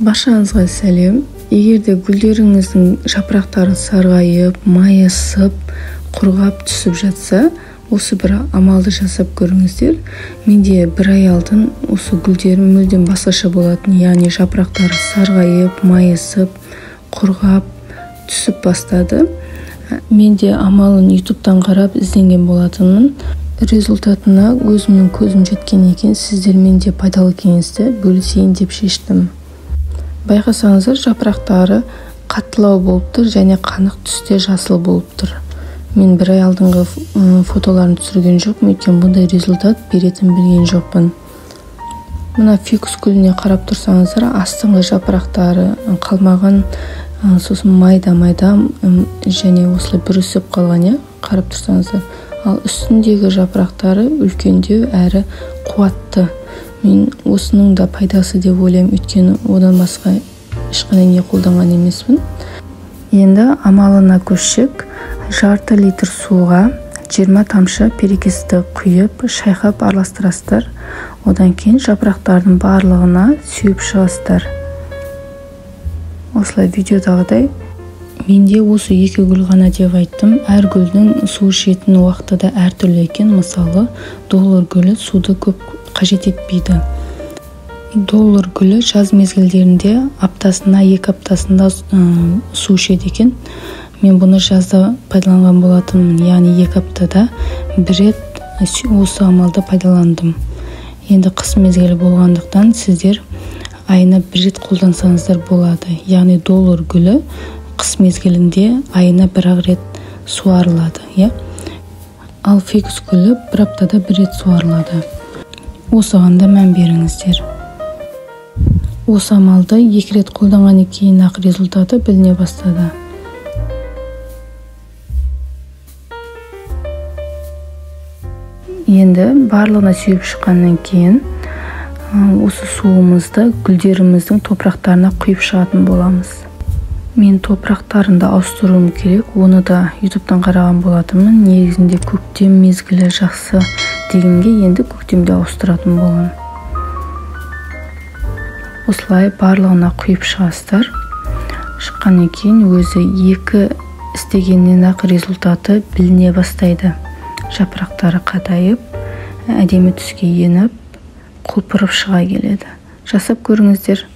Баршаңызға сәлем. Егер де гүлдеріңіздің жапырақтары сарғайып, майысып, құрғап түсіп жатса, осы бір амалды жасап көріңіздер. Менде бір ай алдын осы гүлдерім мүлдем басқаша болатын, яғни жапырақтары сарғайып, майысып, құрғап түсіп бастады. Мен де амалын YouTube'тан қарап ізденген болатынмын. Результатына өзімнің көзім жеткен екен, сіздермен де пайдалы кеңесті бөлісейін деп шештім. Байқасаңыздар, жапырақтары қаттылау болып тұр және қанық түсте жасыл болып тұр. Мен бір ай алдыңғы фотоларын түсірген жоқпын, өйткені бұндай результат беретін білген жоқпын. Мына фикус гүліне қарап тұрсаңыздар, астыңғы жапырақтары қалмаған, сосын майда-майда және осылай бүрісіп қалған, иә, қарап тұрсаңыздар. Ал үстіндегі жапырақтары үлкендеу әрі қуатты. Мен осының да пайдасы деп ойлаймын, өйткені одан басқа ешқандай не қолданған емеспін. Енді амалына көшсек, жарты литр суға 20 тамшы перекисті құйып, шайқап араластырасыздар. Одан кейін жапырақтардың барлығына сеуіп шығасыздар. Осылай видеодағыдай. Менде осы екі гүл ғана деп айттым. Әр гүлдің су ішетін уақыты да әртүрлі екен. Мысалы, доллар гүлі суды көп қажет етпейді. Доллар гүлі жаз мезгілдерінде аптасына, екі аптасында су ішеді екен. Мен бұны жазда пайдаланған болатынмын, яғни екі аптада бір рет осы амалды пайдаландым. Енді қыс мезгілі болғандықтан сіздер айына бір рет қолдансаңыздар болады. Яғни доллар гүлі қыс мезгілінде айына бір-ақ рет суарылады, иә? Ал фикус гүлі бір аптада бір рет суарылады. Осыған да мән беріңіздер. Осы амалды екі рет қолданғаннан кейін ақ результаты біліне бастады. Енді барлығына сеуіп шыққаннан кейін осы суымызды гүлдеріміздің топырақтарына құйып шығатын боламыз. Мен топырақтарын да ауыстыруым керек, оны да YouTube'тан қараған болатынмын. Негізінде көктем мезгілі жақсы дегенге енді көктемде ауыстыратын боламын. Осылай барлығына құйып шығасыздар. Шыққаннан кейін өзі екі істегеннен ақ результаты біліне бастайды. Жапырақтары қатайып, әдемі түске еніп, құлпырып шыға келеді. Жасап көріңіздер.